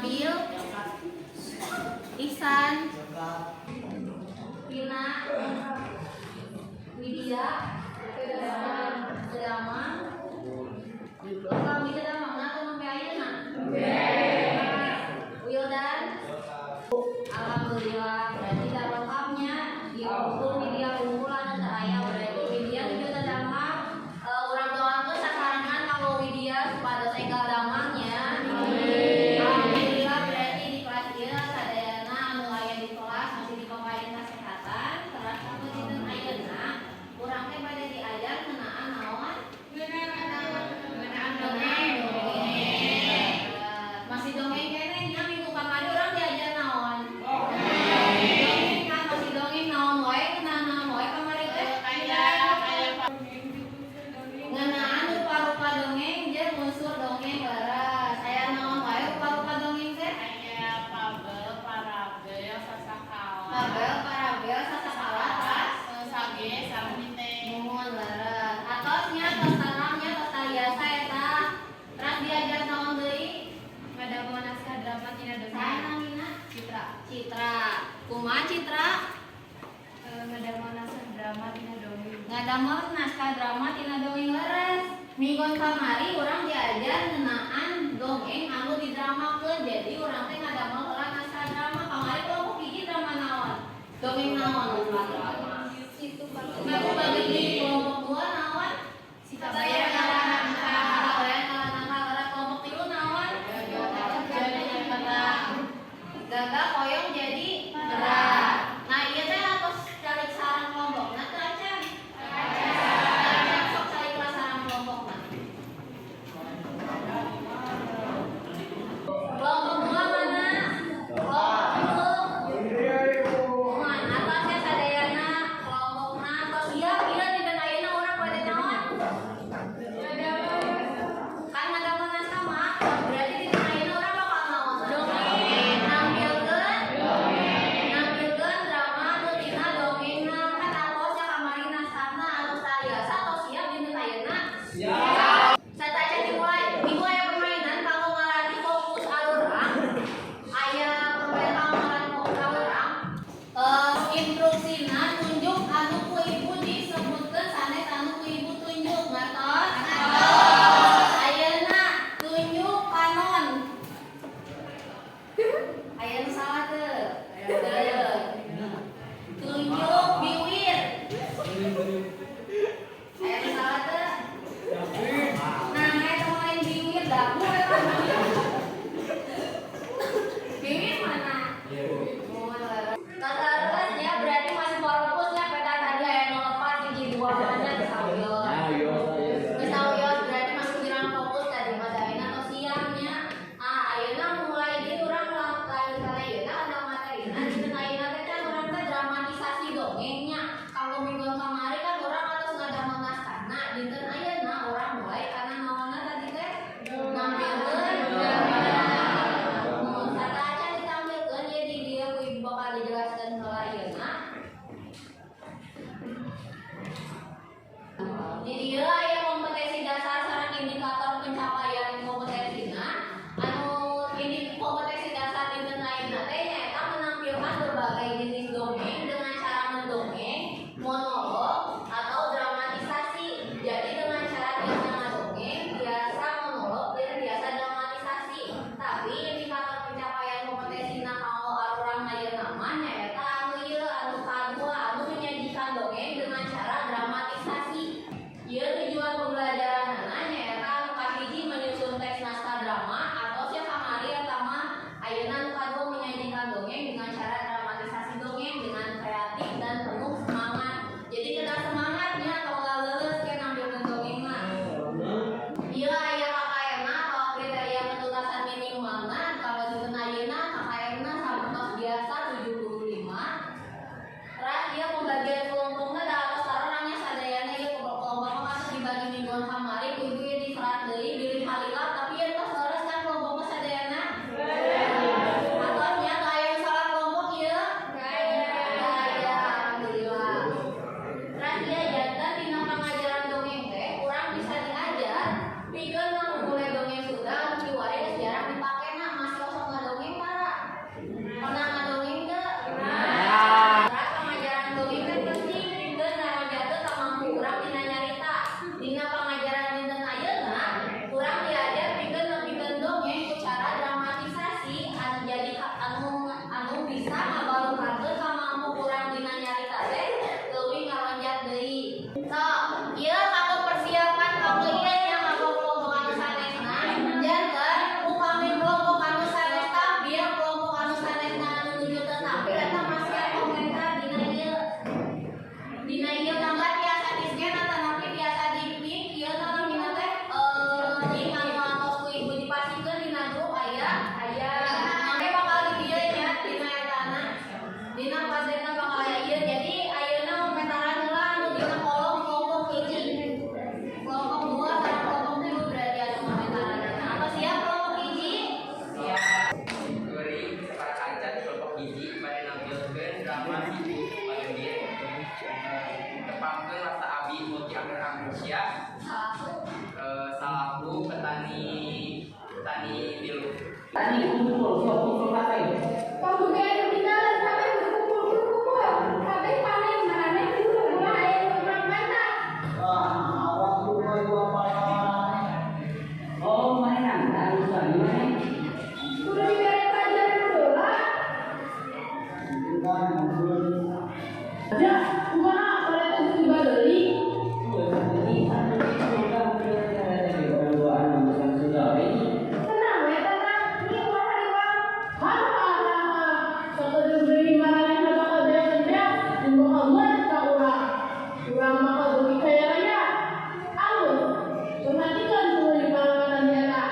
Nabil, Ihsan, Vina, Widya, Kedamang. Kami Kedamang atau nembe ayeuna? Wildan. Alhamdulillah, berarti dah lengkapnya di unggul Widya unggul anu teu aya, berarti Widya nuju teu damang. Urang doakeun sasarengan kanggo Widya supados enggal damangnya. Alhamdulillah, berarti di kelas ieu sadayana anu aya di kelas masih dipapayun kesehatan. Teras aku dinten ayeuna urang teh bade diajar ngeunaan naon? Ngeunaan dongeng. Masih dongeng keneh nya. Minggu kamari urang diajar naon? Dongeng kan, masih dongeng. Naon wae, ngeunaan naon wae kamari teh? Ngeunaan rupa-rupa dongeng jeung unsur dongeng, leres. Aya naon wae rupa-rupa dongeng teh? Aya fabel, parabel, sasakala. Fabel, parabel, sasakala, teras Sage, sareng mite. Muhun, leres. Atos nya, tos terangnya, tos tariasa eta. Teras diajar naon deui? Ngadamel naskah drama tina dongeng. Saha namina? Citra. Citra. Kumaha, Citra? Ngadamel naskah drama tina dongeng. Ngadamel naskah drama tina dongeng, leres. Minggon kamari urang diajar ngeunaan dongeng anu didramakeun. Jadi urang teh ngadamel heula naskah drama. Kamari kelompok hiji drama naon? Dongeng naon lupa drama? Situ. Aku bagi di kelompok dua naon? Si Kabayan ngala nangka. Kabayan ngala nangka, leres. Kelompok tilu naon? Gagak hoyong jadi merak. Nah, ieu teh atos calik sareng kelompokna teu acan? Acan, sok calik lah sareng kelompokna. Kelompok dua mana? Kelompok tilu. Muhun, atos ya sadayana kelompokna tos siap ieu dinten ayeuna urang bade naon? Kan ngadamel naskah mah, berarti dinten ayeuna urang bakal naon? Dongeng. Nampilkeun? Nampilkeun drama anu tina dongengna. Kan atos ya kamari naskahna anu tariasa, tos siap dinten ayeuna? Siap. Sateuacan dimulai, Ibu aya permainan kanggo ngalatih fokus arurang. Aya permainan kanggo ngalatih fokus arurang. Instruksina tunjuk anu ku Ibu disebutkeun sanes anu ku Ibu tunjuk, ngartos? Ngartos. Ayeuna tunjuk kanon. Aya nu salah teu? Teu. Tunjuk biwir. Aya nu salah teu? Nah, eta lain biwir, dagu eta. Biwir mana? Muhun, leres. Terus ya, berarti masih fokusnya peta tadi aya nu lepat hiji dua mana geus sawios. Geus sawios, berarti masih kurang fokus tadi mah. Ayeuna tos siangnya. Ah, ayeuna mulai deui urang lanjutkan ayeuna kana Bisa ngabalukarkeun kamampu urang dina nyarita teh leuwih ngalonjat deui. Sok, ieu kanggo persiapan kanggo ieu nya, kanggo kelompok anu sanesna. Janten upami kelompok anu sanes tampil, kelompok anu sanesna anu nuju teu tampil eta masih komentar dina ieu. Dina ieu mangga tiasa di scan atanapi tiasa di link ieu namina teh link anu atos ku ibu dipasikeun dina grup aya. Aya. Nah, bakal di dieu nya dina etana. Dina pasena bakal aya ieu. Jadi ayeuna komentaran heula anu dina kolom kelompok hiji. Kelompok 2 sareng kelompok 3 berarti anu komentaran. Nah, apa siap kelompok hiji? Kuring sapara kanca di kelompok hiji bade nampilkeun drama Si Bagendir. Tepangkeun wasta abi Mulki Amir Amsyah, salaku petani petani tilu. Tani kumpul, sok kumpul kabeh. Pambukaan ketinggalan kabeh kumpul kumpul. Kabeh panen maraneh kudu kumaha aya nu urang mantap. Wah, awak lu koyo apa? Oh, mana nangka suami mana? Kudu dibere pelajaran bola. Bukan maksud. Ya, kumaha pada teh dibadeli. Tenang we tenang, ini ulah hariwang. Hahaha. Sakedeung deui maraneh bakal beres-beres jeung bakal meureuh ka urang. Urang bakal beuki kaya raya. Alus, perhatikeun tuluy pangangkatan eta.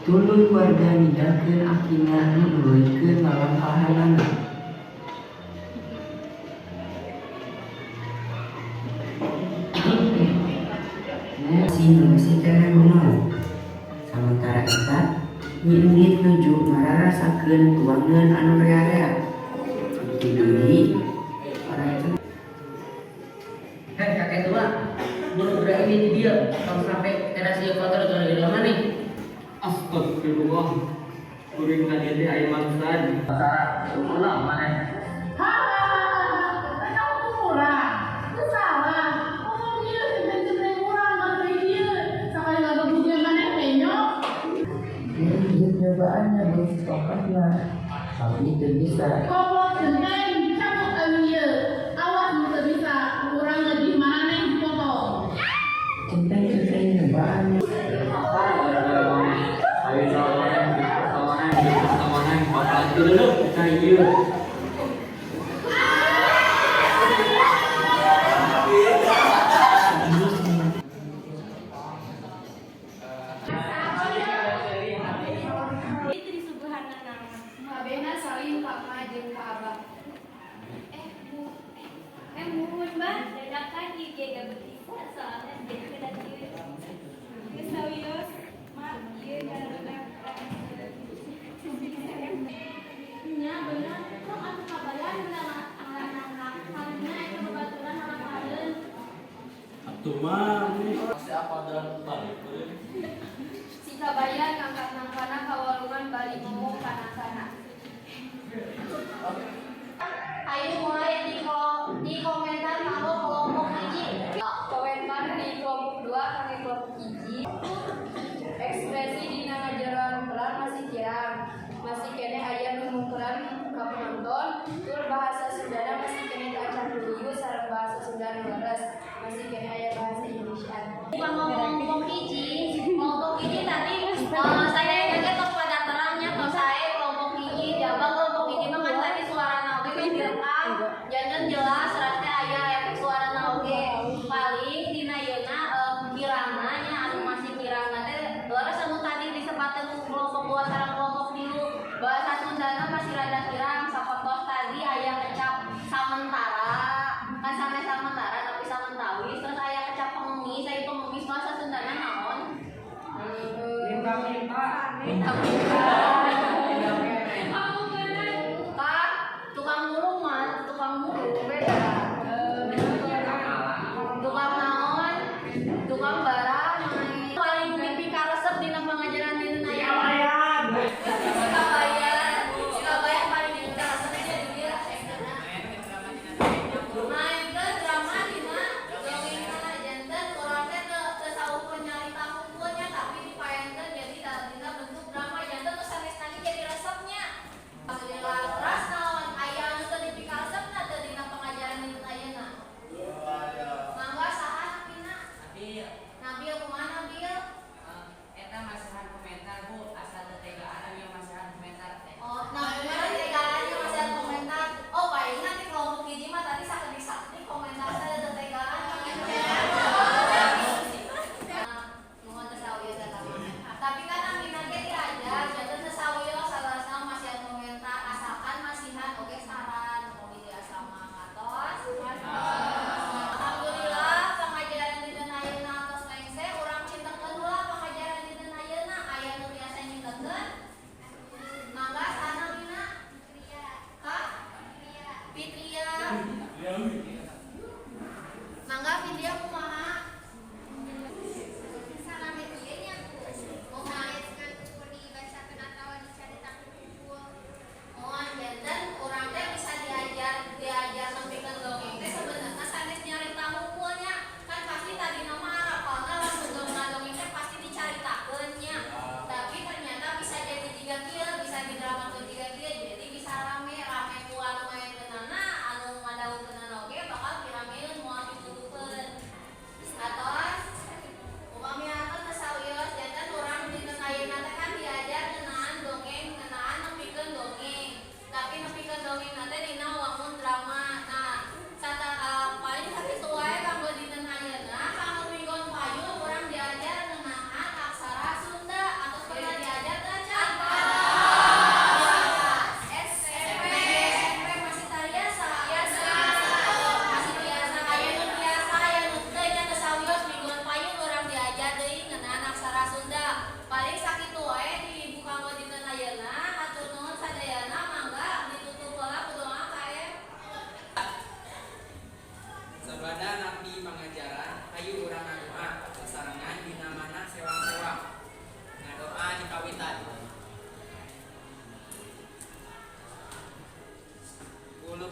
Tuluy warga ninggalkeun akina nu nuluykeun lalampahanana. Si nu masih keneh gumawa. Samentara eta, Nyi Enggit nuju ngararasakeun tuangan anu rea-rea. Ti deui orang. Hei, kakek tua, buru budak ini di dia, tong sampai teras ieu kotor gara-gara maneh. Astagfirullah. Kuring ka dieu teh aya maksad. Ulah maneh. Hahaha, mereka kurang. Itu salah. Ngomong ieu cempreng-cempreng urang ngarti ieu. Sakali ngagebuk ge maneh penyok. Nyi Enggit nyobaan nyabut tongkatna, tapi teu bisa. Koplok genteng, cabut awi ieu. Awas nu teu bisa, urang ngedih maraneh dipotong. Centeng-centeng nyobaan. Apa gara-gara maneh? Ayo sawaneh, sawaneh, sawaneh, bakal dulu ka ieu. Itu disuguhan naon? Kabehna salim ka emak jeung ka abah. Eh, bu, eh, muhun bah, dadakan ieu ge gak bisa soalnya jadi beda ieu. Geus sawios, mak ieu ngaranna. Nya bener, sok atuh kabayan bener ngaranna karena eta babaturan harapaeun. Atuh mah masih apa dalam balik. Si kabayan ngangkat nangkana ka walungan bari ngomong ka nangkana. Ayo mulai di komentar kanggo kelompok hiji. Komentar di kelompok 2 kangge kelompok hiji. Ekspresi dina ngajaran peran masih kirang. Masih keneh aya nu mungkeran ka penonton, tur bahasa Sundana masih keneh teu acan luyu sareng bahasa Sunda nu leres. Masih keneh aya bahasa Indonesia. Kanggo kelompok hiji tadi saya yang tos pada terangnya tos saya kelompok hiji, jabang kelompok hiji mah kan tadi suarana oge meh direkam, jangan jelas rasanya aya efek suarana oge. Paling dina ieuna kirangna nya anu masih kirangna teh leres anu tadi disepatkeun ku kelompok 2 sareng kelompok 3. Bahasa Sundana masih rada kirang sapertos tadi aya kecap samentara kan sanes samentara tapi samentawis, terus aya kecap pengemis, aya pengemis bahasa Sundana naon? Minta-minta. Minta-minta. Kak, tukang mulung mah, tukang mulung beda. Tukang naon? Tukang barang. Paling dipikaresep dina pangajaran dina aya. Sikabayan. Sikabayan paling dipikaresep nya di dieu. Maenkeun drama dina dongengna janten urang teh teu saukur nyarita hungkul nya, tapi dipaenkeun jadi dina bentuk drama.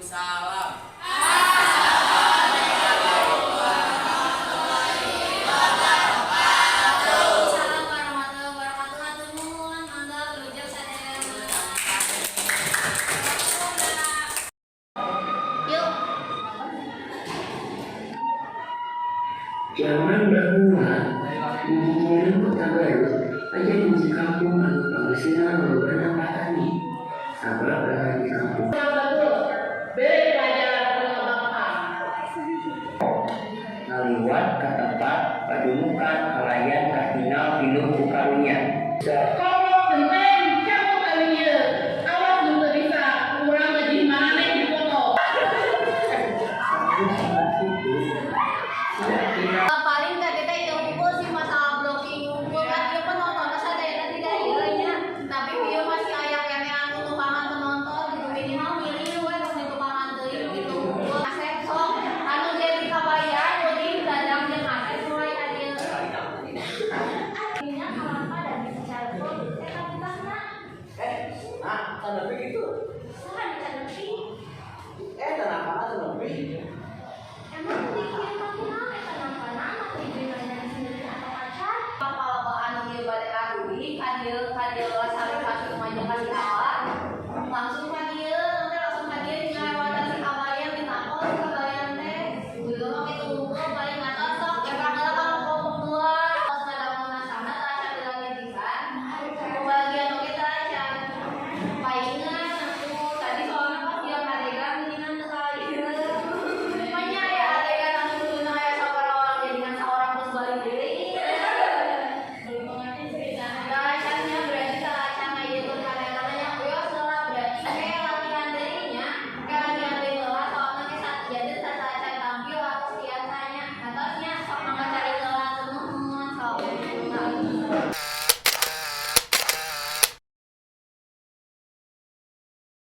Waalaikumsalam. Waalaikumsalam warahmatullahi wabarakatuh. Hatur nuhun, mangga wilujeng sadayana. Yuk. Zaman baheula, di Kota Garut aya hiji kampung anu pangeusina lolobana patani. Sabab lahan di kampung B. Pelajaran pengebakan. Ngaliwat ka tempat padumukan kalayan katingal pinuh ku karunya.